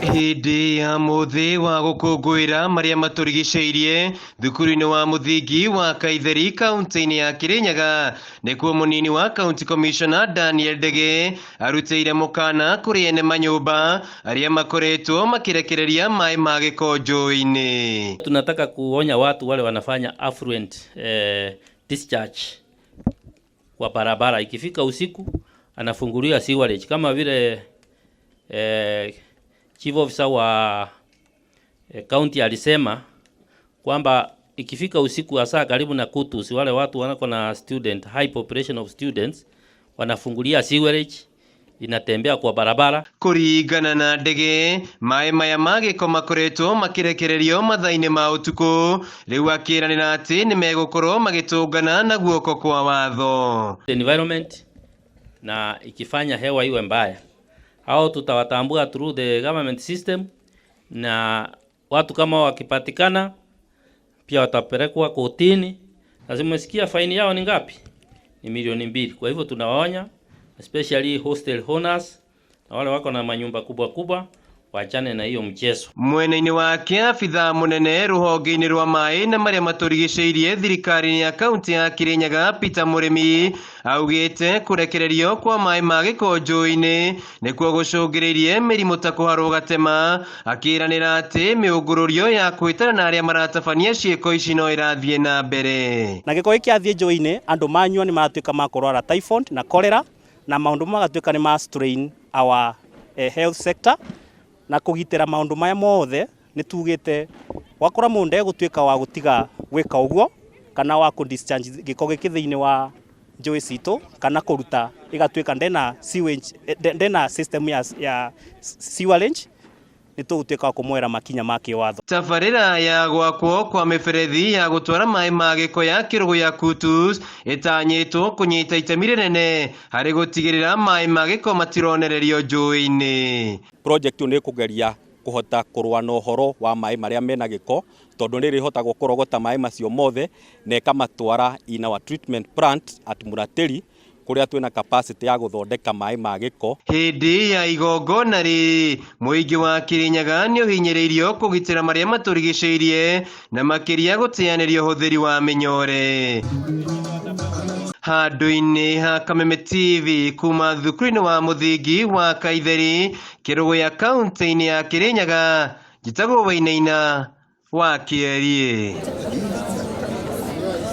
Hĩndĩ ya mũthĩ wa gũkũngũĩra marĩa matũrigicĩirie thukuru-inĩ wa mũthingi wa Kaitheri kaunti-inĩ ya Kirinyaga nĩkuo mũnini wa county commissioner Daniel Ndege arutĩire mũkana kũrĩ ene manyũmba arĩa makoretwo makĩrekereria maĩ ma gĩko njũĩ-inĩ. Tunataka kuonya watu wale wanafanya affluent discharge kwa barabara. Ikifika usiku anafungulia sewerage kama vile chief officer wa county alisema kwamba ikifika usiku hasa karibu na Kutus, wale watu wanako na student, high population of students wanafungulia sewerage inatembea kwa barabara. Kũringana na Ndege, maĩ maya ma gĩko makoretwo makĩrekererio mathaa-inĩ ma ũtukũ, rĩu akĩranĩra atĩ nĩ megũkorwo magĩtũngana na guoko kwa watho. Environment na ikifanya hewa iwe mbaya, hao tutawatambua through the government system, na watu kama wakipatikana pia watapelekwa kotini. Na zimesikia faini yao ni ngapi? Ni milioni 2. Kwa hivyo tunawaonya especially hostel owners na wale wako na manyumba kubwa kubwa wachane na hiyo mchezo. Mwena-inĩ wake abithaa mũnene rũhonge-inĩ rwa maĩ na marĩa matũrigicĩirie thirikari-inĩ ya kaunti ya Kirinyaga Peter Mũrĩmi augĩte kũrekererio kwa maĩ ma gĩko njũĩ-inĩ nĩkuo gũcũngĩrĩirie mĩrimũ ta kũharwo gatema, akĩranĩra atĩ mĩũngũrũrio ya kwĩtana na arĩa maratabania ciĩko ici no ĩrathiĩ na mbere. Na gĩko gĩkĩ gĩathiĩ njũĩ-inĩ, andũ manyua nĩ maratuĩka ma kũrwara typhoid na cholera, na maũndũ magatuĩka nĩ ma strain our health sector. Na kũgitĩra maũndũ maya mothe nĩ tugĩte wakora mũndũ ndegũtuĩka wa gũtiga gwĩka ũguo kana wa kũ discharge gĩko gĩkĩ thĩinĩ wa njũĩ citũ kana kũruta ĩgatuĩka ndena sewage, ndena system ya sewerage, nĩ tũgũtuĩka wa kũmwera makinya ma kĩwatho. Tabarĩra ya gwakwo kwa mĩberethi ya gũtwara maĩ ma gĩko ya kĩrũgũ ya Kutus ĩtanyĩtwo kũnyita itemi rĩnene harĩ gũtigĩrĩra maĩ ma gĩko matironererio njũĩ-inĩ. Project ĩyo nĩ ĩkũgeria kũhota kũrũa na ũhoro wa maĩ marĩa mena gĩko, tondũ nĩ ĩrĩhotagwo kũrogota maĩ macio mothe na ĩkamatwara in our treatment plant at Muratĩri, kũrĩa twĩna capacity ya gũthondeka maĩ ma gĩko. Hĩndĩ ya igongona rĩrĩ, mũingĩ wa Kirinyaga nĩ ũhinyĩrĩirio kũgitĩra marĩa matũrigicĩirie na makĩria gũteanĩria ũhũthĩri wa mĩnyore. Handũ-inĩ ha Kameme TV kuma thukuru-inĩ wa mũthingi wa Kaitheri, Kĩrũgũya kaunti-inĩ ya Kirinyaga, njĩtagwo Wainaina wa Kĩeriĩ.